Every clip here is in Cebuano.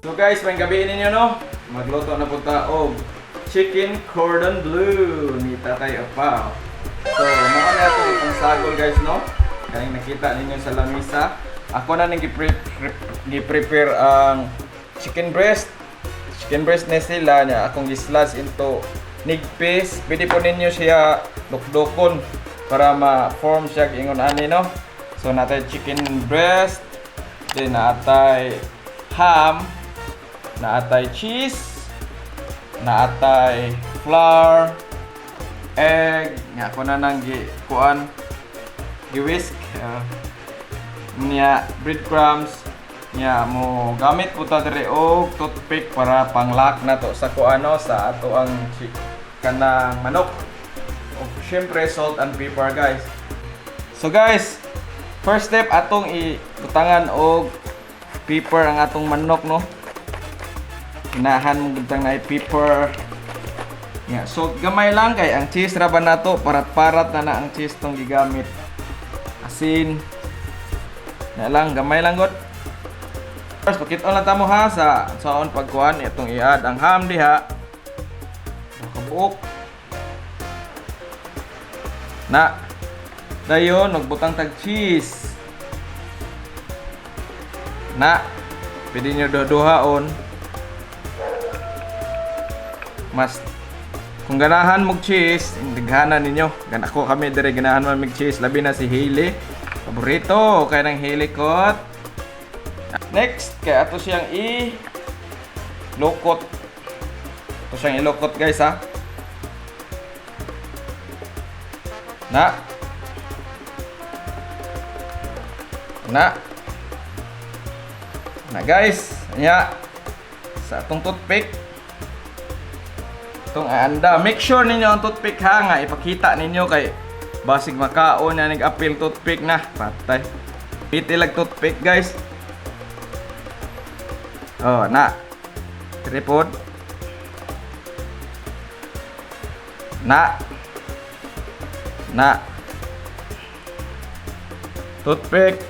So guys, may gabi ninyo, no? Magluto na po ta og chicken cordon bleu ni Tatay Opaw. So, mao na ito itong sagol, guys, no? Kaning nakita ninyo sa lamisa. Ako na ning gi-prepare ang chicken breast. Chicken breast ni sila niya akong gi-slice into nigpis. Pwede po ninyo siya dukdukon para ma-form siya ingon ani, no? So natay chicken breast, then natay ham, naatay cheese, naatay flour, egg, nga ako na nang gi kuan, gi-whisk, niya breadcrumbs, niya mo gamit po ta diri og toothpick para panglock na to sa kuano sa ato ang kanang manok. Og syempre salt and pepper, guys. So guys, first step atong ibutangan og pepper ang atong manok, no. Inahan mo gud na pepper. Yeah, so gamay lang kay ang cheese ra ba nato, parat-parat na na ang cheese tong gigamit. Asin. Na lang, gamay lang gud. First, pakita lang tamo ha sa saon pagkuan itong i-add ang ham diha. Kabuok. Na. Dayon magbutang tag cheese. Na. Pwede nyo duha-duhaon. Mas kung ganahan mog cheese, daghanan ninyo. Gan ako kami dire ganahan man mig cheese, labi na si Hailey. Paborito kay nang Hailey kot. Next, kay ato siyang i lukot. Ato siyang ilukot, guys, ha. Na. Na. Na guys, nya sa atong toothpick. Itong aanda. Make sure ninyo ang toothpick ha nga ipakita ninyo kay basig makaon na nag-apil toothpick na. Patay. Piti lag toothpick, guys. Oh, na. Tripod. Na. Na. Toothpick.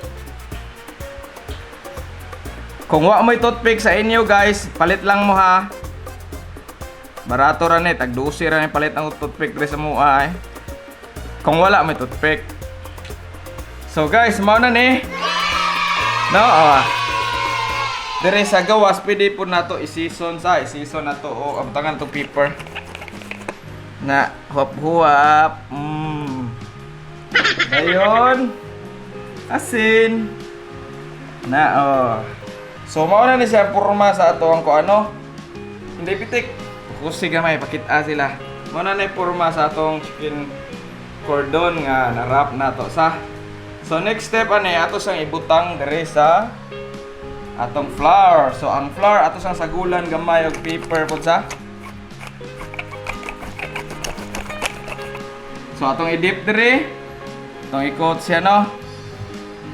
Kung wa mo'y toothpick sa inyo, guys, palit lang mo ha. Barato ra ni, tag 12 ra ni palit ang toothpick diri sa mua eh. Kung wala may toothpick. So guys, mao na ni. No, oh. Dire sa gawas pwede po nato i-season sa i-season nato o ang tangan to pepper. Na huwap huwap. Dayon. Asin. Na oh. So mao na ni siya porma sa ato ang kuano. Hindi pitik. Kusig gamay pakita sila. Mao na ni porma sa atong chicken cordon nga na-wrap na to sa. So next step ani ato siyang ibutang diri sa atong flour. So ang flour ato siyang sagulan gamay og pepper pud sa. So atong i-dip diri. Atong i-coat siya, no.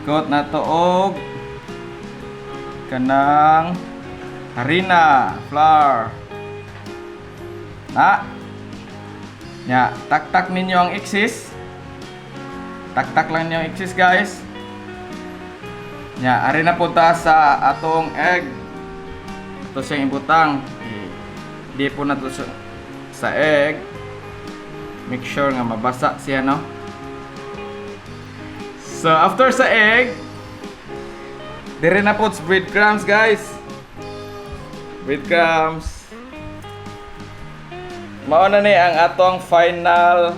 Coat na to og kanang harina, flour. Na. Nya, taktak ninyo ang excess. Taktak lang ninyo ang excess, guys. Nya, ari na po ta sa atong egg. Ito siyang ibutang. Di po na to sa egg. Make sure nga mabasa siya, no. So after sa egg, dire na po sa breadcrumbs, guys. Breadcrumbs. Mao na ni ang atong final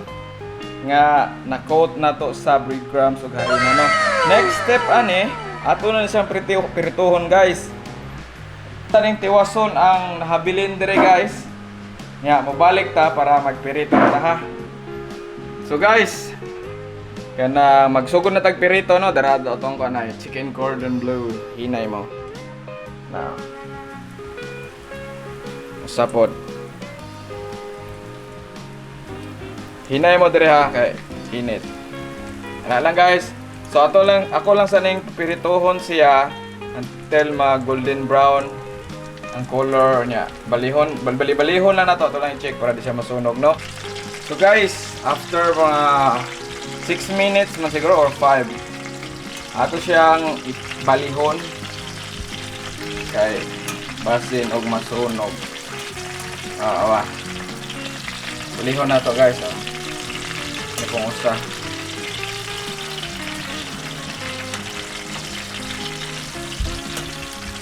nga na-coat na to sa breadcrumbs ug harina, no. Next step ani, ato na siyang pirituhon, guys. Taning tiwason ang nahabilin dire, guys. Nya, mobalik ta para magpirito ta, ha. So guys, kana magsugod na tag pirito, no, darado atong kanay chicken cordon bleu, hinay mo. Na. Usapod. Hinay mo dire ha kay init. Ana lang, guys. So ato lang, ako lang sa ning pirituhon siya until ma golden brown ang color niya. Balihon, balbali-balihon lang nato, ato lang i-check para di siya masunog, no. So guys, after mga 6 minutes man siguro or 5, ato siyang balihon kay basin og masunog. Ah, awa. Balihon na to, guys, oh. Ano pong usa.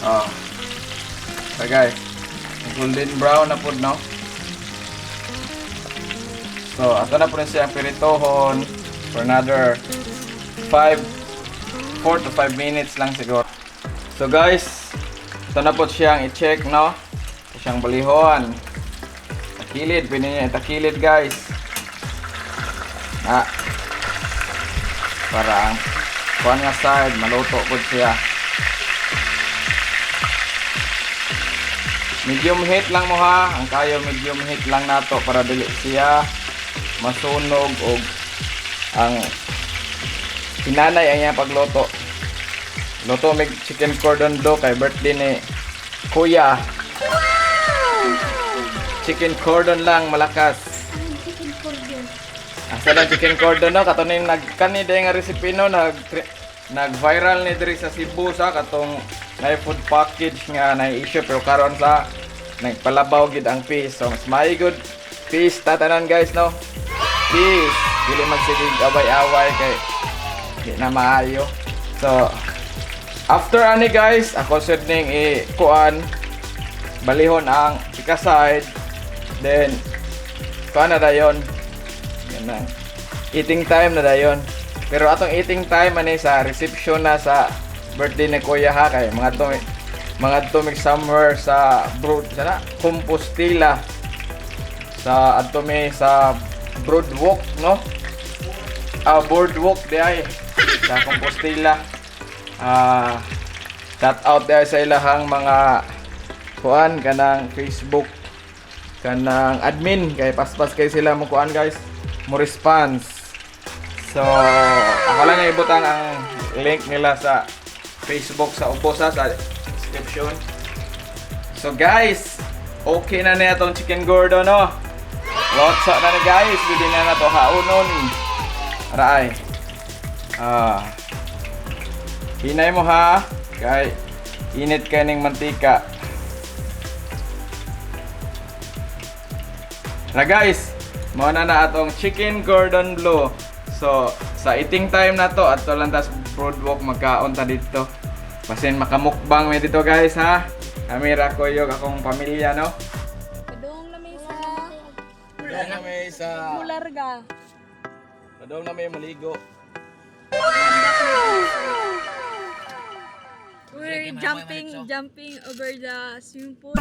Ah. So guys, golden brown na po, no? So, ato na po rin siya pirituhon for another 5 4 to 5 minutes lang siguro. So guys, ito na po siyang i-check, no? Ito siyang balihon. Takilid, pwede niya itakilid, guys. Ah. Para ang kuan nga side, maluto po siya. Medium heat lang mo ha. Ang kayo, medium heat lang nato para dili siya masunog og ang hinanay ang iyang pagluto. Luto mig chicken cordon bleu kay birthday ni Kuya. Chicken cordon lang malakas. Ang chicken cordon. Asa lang chicken cordon, no? Kato ning nagkani day nga recipe, no, nag viral ni diri sa Cebu sa katong na food package nga na issue, pero karon sa nagpalabaw gid ang peace. So mas maayo good peace tatanan, guys, no. Peace. Dili magsigig away-away kay di na maayo. So after ani, guys, ako sad ning i kuan balihon ang ika side, then kuan na dayon. Yan na. Eating time na dayon. Pero atong eating time ani sa reception na sa birthday ni Kuya ha, kay mga to somewhere sa Broad sana Compostela, sa adto mi sa Broadwalk, no, ah, Boardwalk di ay sa Compostela. Ah, shout out di ay sa ilahang mga kuan kanang Facebook kanang admin kay paspas kay sila mo kuan, guys, mo response. So ako lang ibutang ang link nila sa Facebook sa ubos ha, sa description. So guys, okay na na itong chicken gordo, no. Lotsa na ni, guys, pwede na na to haunon. Aray, ah, hinay mo ha kay init kay ning mantika. Na guys, mao na na atong chicken cordon bleu. So, sa eating time na to, ato lang tas Broadwalk, magkaon ta dito. Basin makamukbang mi dito, guys, ha. Kami ra ko yung akong pamilya, no. Padung na may sa Padung na may sa Mularga. Padung na may maligo. We're jumping over the swimming pool.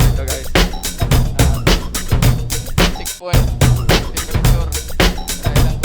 Ito, guys. Checkpoint. Temperature. Kaya lang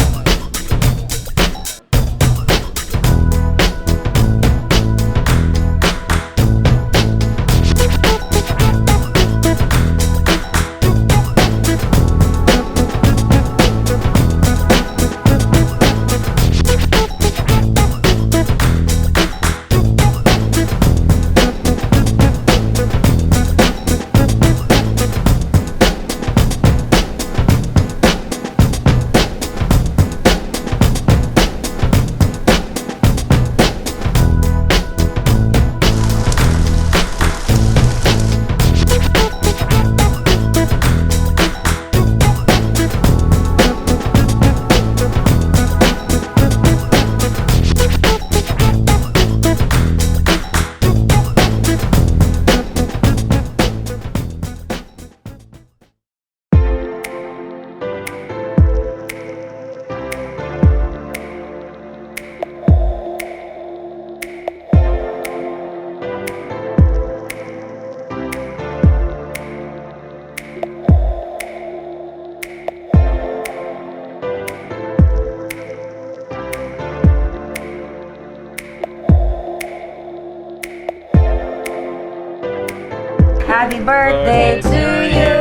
Happy birthday to you.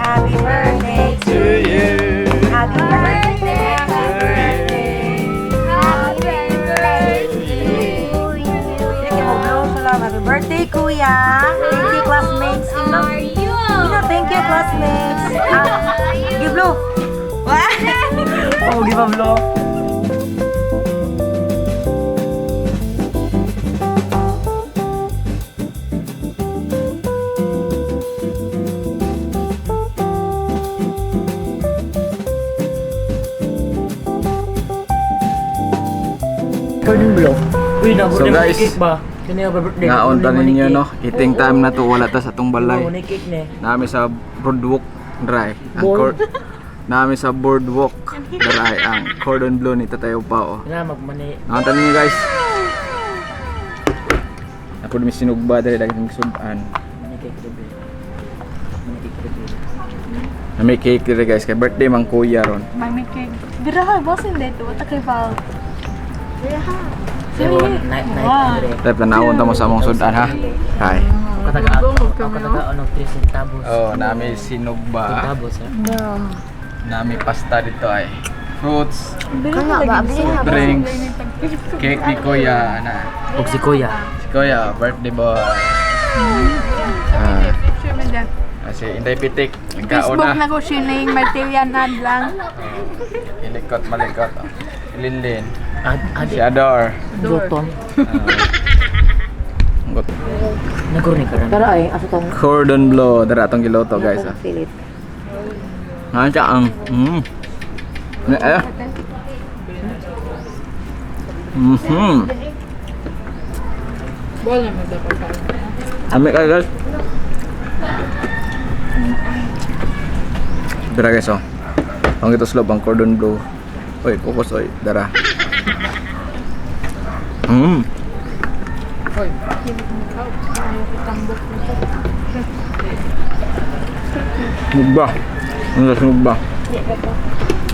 Happy birthday to you. Happy birthday. Happy birthday. Happy birthday. Sige mo blow sa lang. Happy birthday, Kuya. Thank you, classmates. Ino, Are you? ino, thank you, classmates. Ah, give blow. Oh, give a blow. Cordon bleu. Uy, na So, guys, cake ba? Kani ba birthday? Ngaon ta ninyo no. Eating time na to, wala ta sa atong balay. Mo ni cake ni. Nami sa boardwalk dry. Ang cor Nami sa boardwalk dry ang cordon bleu ni Tatay Pao. Na magmani. Ngaon ta ninyo guys. Ako mi sinugba diri daghan sudan. Mani cake diri. Mani cake diri. Nami cake diri guys kay birthday man kuya ron. Mami cake. Biraha, bossing dito. What kay Val? Pero night night diri. Type tanawon ta mo sa among sudan ha. Hi. Kataga kataga ano 3 centavos. Oh, nami sinugba. Centavos ha. Nami pasta dito ay. Fruits, Biraha ba? soft drinks, cake ni kuya na. Og si Kuya. Si kuya, birthday boy. Ah, kasi Inday Pitik, nagkaon Facebook na. na ko sining Martilian ad lang. Ilikot malikot. Linlin. Ad ad Si Ador. gutom. Gut. Nagor ni karon. Pero ay, aso tong Cordon bleu dara atong giluto guys. Ah. Philip. Nga siya ang mm. Na eh. Mhm. Ami kayo guys. Dara guys oh. Ang ito slope ang cordon bleu. Oy, focus oy, dara. Mm. Mugba. Ano sa mugba?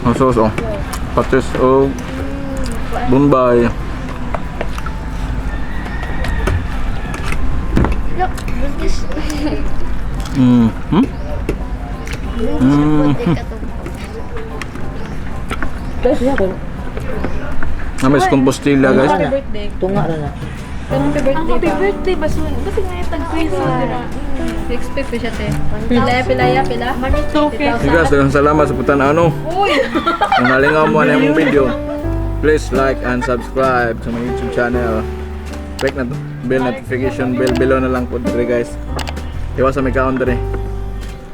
Ang sauce oh. Patis oh. Bombay. Mm. Hmm? Mm. Guys, siya ko. Namis Compostela guys. Tunga ra na. Ang happy birthday basun. Basig na yung tag-quiz. Expect ko siya, te. Pila, pila, pila. Okay. Hey guys, daghang salamat sa putan ano. Kung nalingaw mo na yung video, please like and subscribe sa my YouTube channel. Click na to, bell notification bell below na lang po dre guys. Iwasan may kaon dre.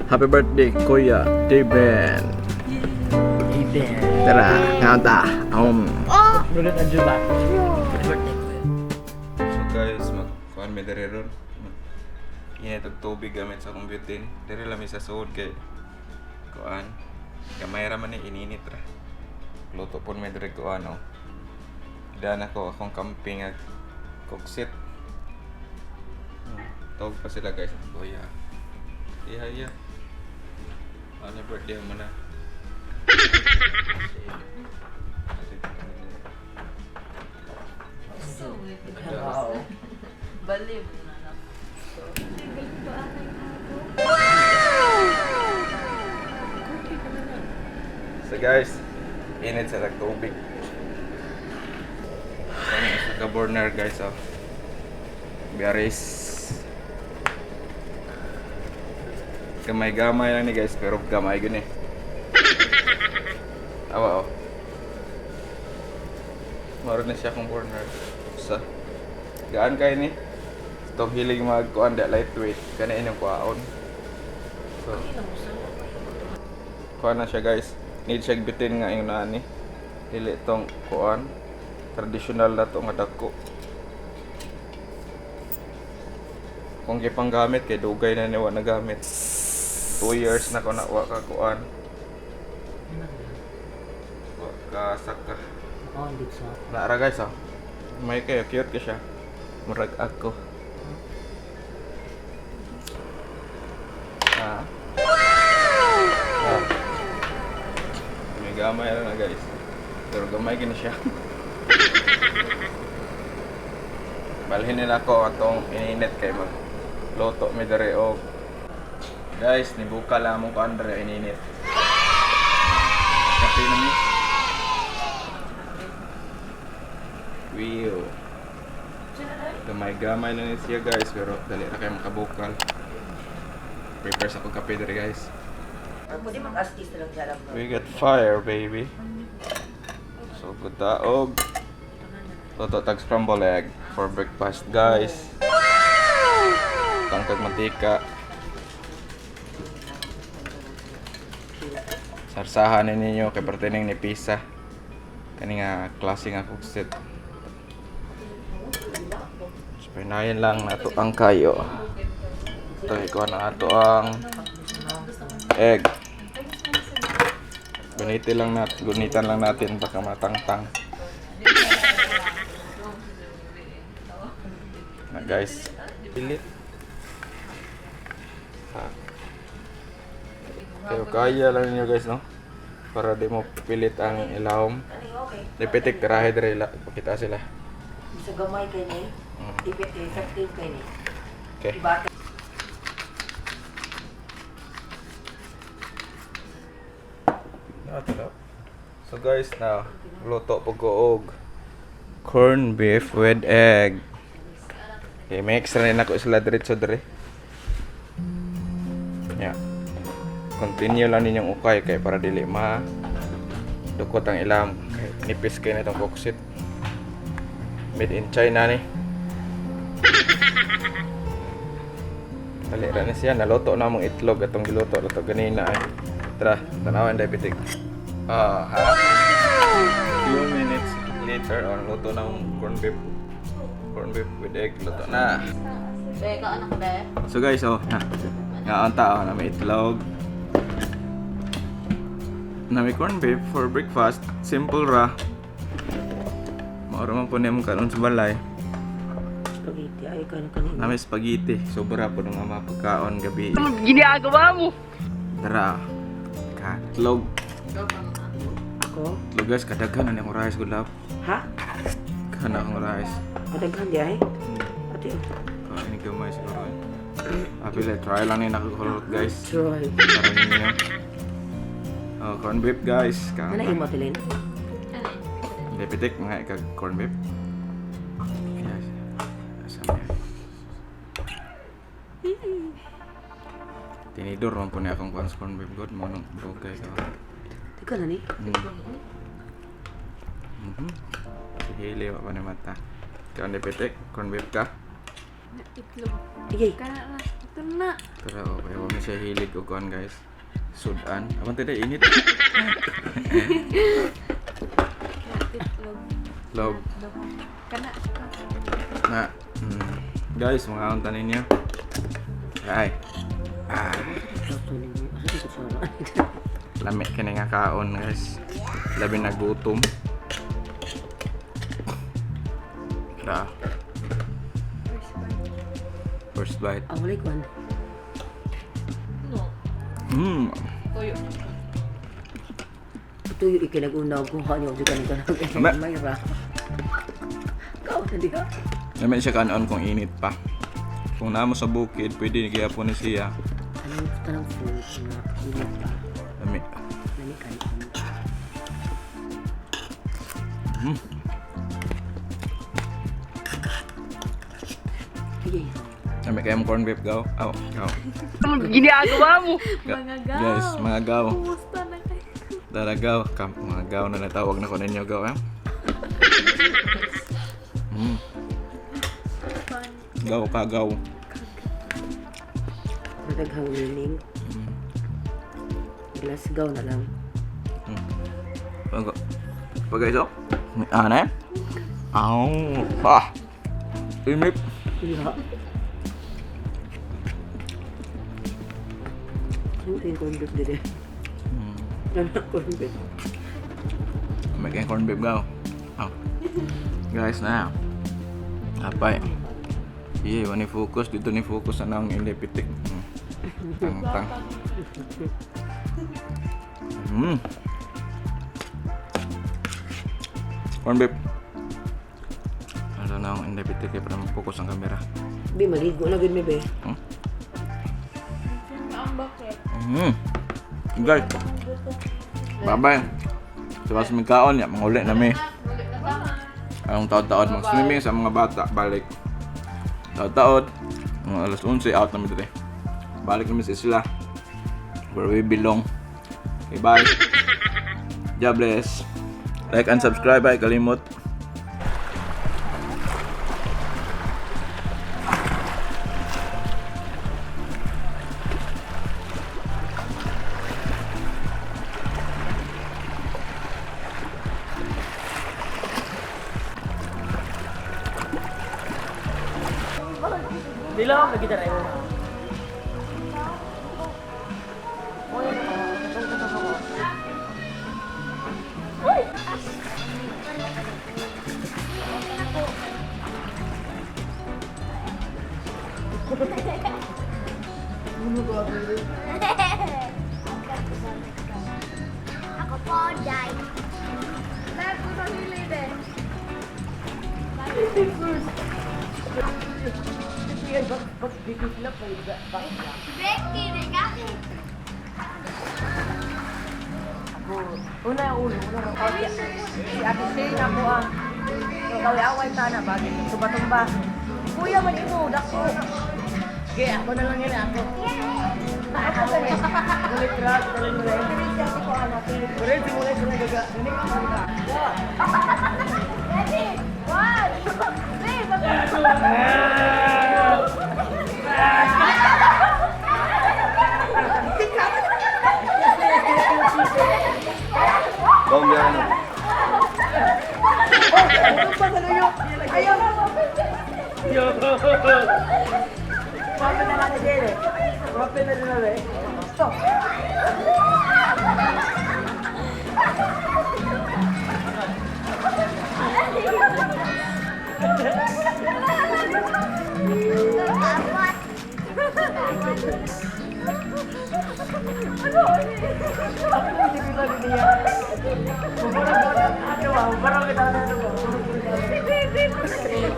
Happy birthday, Kuya David. Amen. Tara, kaon ta. Nulit ang juba. Birthday Kuya. So guys, mag kuan mi diri ron. Init og tubig gamit sa akong butane. Diri lang mi sa suod kay kuan. Gamay ra man ni ininit ra. Luto pon mi diri kuan oh. Dan ako akong camping ag cooksit. Tawag pa sila guys. Kuya. Iya iya. Ano birthday mo na? So guys, init sa tubig. Ano isa ka burner guys oh. Biyaris. Gamay-gamay lang ni guys, pero gamay gani. Awa oh. Maroon na siya akong burner. Sa gaan kay ni. Itong hilig magkuan da lightweight kani inyong kuhaon. So, kuan na siya guys. Need siya bitin nga yung nani. Dili tong kuan traditional na to nga dako. Kung gipanggamit kay dugay na ni wa nagamit. 2 years na ko na wa ka kuan. Wa ka saka. Oh, hindi sa. Naara guys oh. May kayo cute ka siya. Murag ako. Ah. Ah. May gamay ra na guys. Pero gamay gini siya. Balhin nila ko atong ininit kay mag luto mi diri og Guys, nibuka lang mo ko Andre ininit. Kape na mi. Wheel. Gamay-gamay lang ni siya, guys, pero dali ra kayo makabukal. Prepare sa akong kape diri, guys. Or pwede mag-astis na lang siya lang. We got fire, baby. So good taog. Luto tag scrambled egg for breakfast, guys. Tangkag mantika. Sarsahan ni ninyo kay pertining ni pisa. Kani nga klase nga cookset. So, pinayan lang nato ang kayo. Ito, ikaw na ato ang egg. Gunitin lang natin, gunitan lang natin baka matangtang. Na guys, pilit. Ha. Kayo kaya lang ninyo, guys, no? Para di mo pilit ang ilawom. Okay. Lipitik tirahe dire ila pakita sila. Sa gamay kay ni. Effective kay ni. Okay. Ibata. So guys, now luto po ko og corned beef with egg. Okay, mix ra ni nako sila diretso dire. Yeah. Continue lang ninyong ukay kay para dili ma dukot ang ilam kay nipis kay nitong cooksit. Made in China ni. Dali ra ni siya, naluto na among itlog atong giluto luto ganina ay. Tara, tanawan diabetic. Ah, ha. Few minutes later on, luto na ang corned beef. Corned beef with egg, luto na. Be, ka anak be. So guys, oh, na. Nga ang tao na may itlog. Na may corned beef for breakfast. Simple ra. Mauro man po niya mong kanon sa balay. Spaghetti. Ay, kanin kanin. Na may spaghetti. Sobra po ng mga pagkaon gabi. Ano ginagawa mo? Tara. Ka itlog. Ako? Itlog, guys, kadaghan na akong rice, good love. Ha? Kana akong rice. Madaghan di ay? Ate. Kain gamay siguro. Apile, try lang ni nakakulot, guys. Try. Para ninyo. Oh, corned beef, guys. Kaon Ano ta. imo tilin? Hindi pitik, mga ikag corned beef. Yes. Asa na yan? Tinidor man po niya akong kuhan sa corned beef good. Mga nung okay ka. Teka na ni. Si Hailey, wa pa ni mata. Ikaw hindi pitik, corned beef ka. Itlog. Igay. Kana na. Ito na. Pero okay, wa man siya hilig og kuhan, guys. Sudan. Aman tidak init. Itlog. Log. Kana. Na. Guys, mga unta ninyo. Ay. Ah. Lami kini nga kaon, guys. Labi nagutom. Tara. First bite. First bite. Ah, wala kwan. No. Tuyo. Tuyo ikinag-una kung kanyo di kanin kanin. May ra. Kao na diha. Lami siya kanon kung init pa. Kung namo sa bukid, pwede gihapon ni siya. Anong tanang food nga init pa. Lami. Lami kanin. Igay. Lami kayo mong corned beef, gaw. Aw, gaw. Ginagawa mo. Mga gaw. Guys, mga gaw. Kumusta na kayo? Tara, gaw. Kam, mga gaw na natawag na ko ninyo, gaw, eh. Gaw ka, gaw. Madaghang meaning. Glasgow na lang. Pag, pag guys, oh. Ano eh? Aw, ah. Init. Yeah. Ano yung corned beef dito? Ano yung corned beef? May kayong corned beef, gaw. Aw. Guys, na. Apay. Iye, wani focus dito ni focus na ang ilipitik. Tang tang. Corned beef. Ano na ang ilipitik eh, para mag-focus ang camera. Bi, maligo na gud mi be. Hmm? Unbox. Guys. Bye-bye. Sa mas magkaon ya, manguli na mi. Anong taod-taod mag-swimming sa mga bata, balik. Taod-taod, mga alas 11 out na mi diri. Balik na mi sa isla. Where we belong. Okay, bye. God bless. Like and subscribe ay kalimot. Hindi lang ako nagitara yun. Ako po, Jai. Becky, Becky. Una ulo, una Si Ate Shane ako ang kaway-away ta na bagay tumba-tumba. Kuya man imo dako. Sige, ako na lang yun ako. Ako gani. Ulit ra, dali mo na. Si Ate ko anak. Pero di mo na sila gaga. Dali ka muna. Ready? One, two, three, Bong yan. Ayaw. Wapo na lang si Jere. Wape na din na eh. Stop.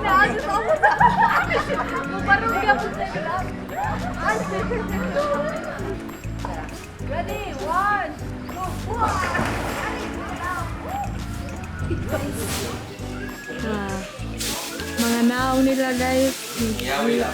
Naasas ako sa... Mubarong ako sa ilang. Ready? One, two, Ah, mga naong nila guys. Yawi lang.